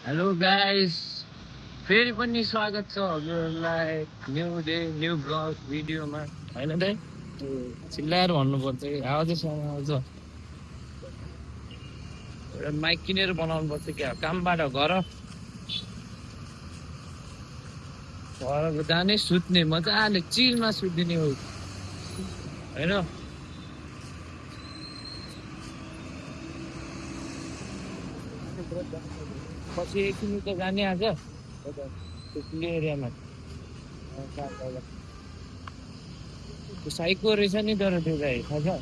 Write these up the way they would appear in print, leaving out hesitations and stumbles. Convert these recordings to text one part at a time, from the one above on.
Hello guys, फेरि पनि स्वागत छ हजुरहरूलाई न्यू डे न्यू ब्लग भिडियोमा होइन दाइ? चिल्लाएर भन्नुपर्छ कि आवाजैसँग आउँछ। एउटा माइक किनेर बनाउनु पर्छ क्या, कामबाट घर जाने सुत्ने मजाले चिलमा सुत्दिने हो होइन। पछि एकछिन त जाने आज प्ले एरियामा। त्यो साइको रहेछ नि, तर त्यो गाई थाहा छ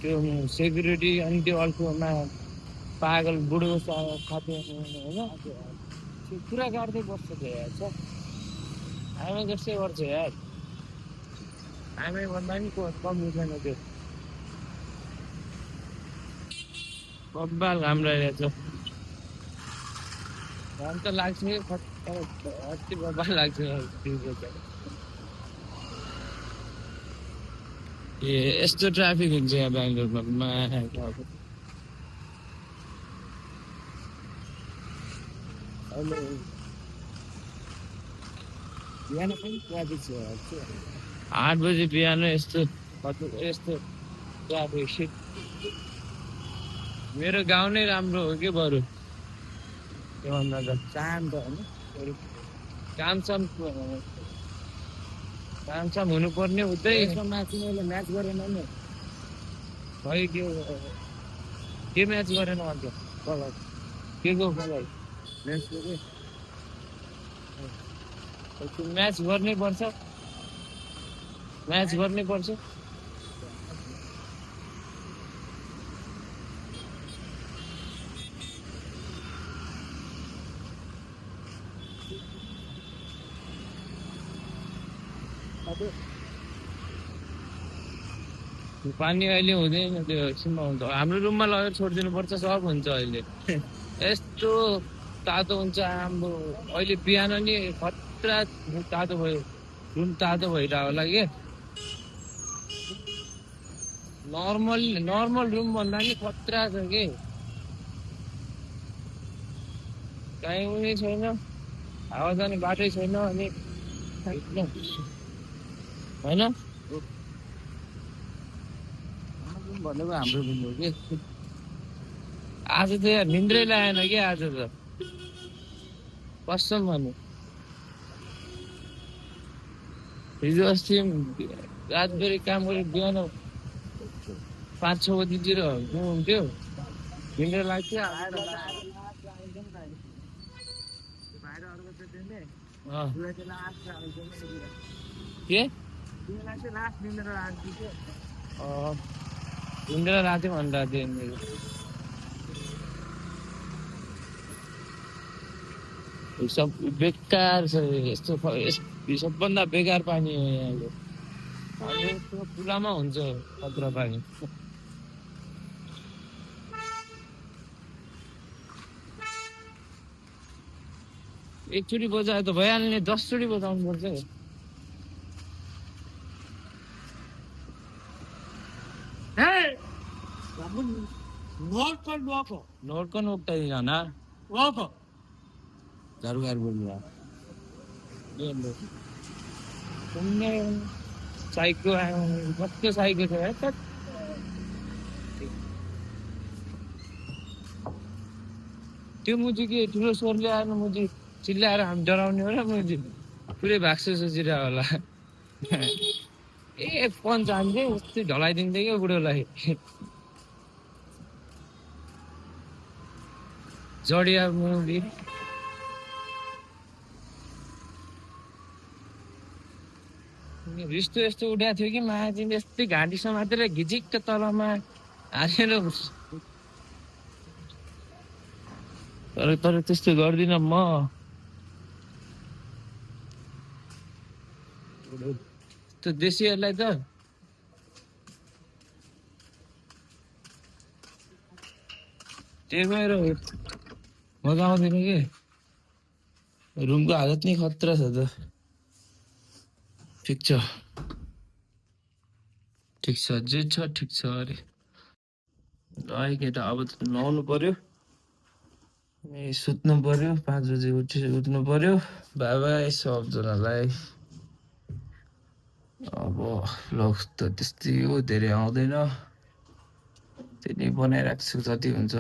त्यो सेक्युरिटी अनि त्यो अर्कोमा पागल बुढो खाते होइन, त्यो कुरा गर्दै बस्छ त्यो यार छ। आमा जस्तै गर्छ यार, आमै भन्दा नि कम छैन त्यो। कब्बाल राम्रो रहेछ, घाम त लाग्छ कि अति बब्बाल लाग्छ दिउँसो त। ए यस्तो ट्राफिक हुन्छ यहाँ बेङ्गलोरमा। बिहान पनि ट्राफिक छ, 8 बजे बिहान यस्तो यस्तो ट्राफिक। मेरो गाउँ नै राम्रो हो कि बरु त्योभन्दा त शान्त होइन। कामसाम हुनुपर्ने उतै म्याच गरेन नि। खै के म्याच गरेन अन्त कलर के को कलर म्याच गर्नै पर्छ, म्याच गर्नै पर्छ। पानी अहिले हुँदैन, त्यो एकछिनमा हुन्छ। हाम्रो रुममा लगेर छोडिदिनु पर्छ, सब हुन्छ अहिले। यस्तो तातो हुन्छ आम्बो, अहिले बिहान नि खतरा तातो भयो, रुम तातो भइरह होला कि। नर्मल रुम भन्दा नि खतरा छ कि, कहीँ उनी छैन, हावा जाने बाटै छैन अनि होइन। भनेको हाम्रो रुम हो कि। आज त यार निन्द्रै लागेन कि, आज त कसम भन्नु। हिजो अस्ति रातभरि काम गरेर बिहान 5-6 बजीतिर हुन्थ्यो, निन्द्रा लाग्थ्यो। के निन्द्रा राति भन्दा थियो। सब बेकार छ यस्तो, सबभन्दा बेकार पानी हो यहाँको। पुलामा हुन्छ खतरा पानी। एकचोटि बजायो त भइहाल्ने, 10चोटि बजाउनु पर्छ। ನೋಡ್ಕೊಂಡು ಹೋಗ್ತಾ ಇದೀನಿ ಅಣ್ಣ, ಜಾರುಗಾರು ಬಿಡ್ಲ ಏನು ಸುಮ್ಮನೆ साइको कस्तो साइको छ यार। त्यो मुजी के ठुलो स्वरले आएर मुजी चिल्लाएर हामी डराउने हो र, मुजी पुरै भाग्छ सोचिरह होला। ए पञ्च हान्थे यस्तै ढलाइदिन्थ्यो क्या बुढोलाई। जडिया मुभी रिस्तो यस्तो उठाएको थियो कि महाजीले, यस्तै घाँटी समातेर घिचिक्क तलमा हालेर। तर त्यस्तो गर्दिनँ म। त्यो देशीहरूलाई त त्यही भएर मजा आउँदैन कि। रुमको हालत नै खतरा छ त। ठिक छ जे छ ठिक छ अरे। केटा अब त नुहाउनु पर्यो। सुत्नु पर्यो 5 बजे उठ्नु पर्यो बाई सबजनालाई अब लग त त्यस्तै हो धेरै आउँदैन त्यति बनाइराख्छु जति हुन्छ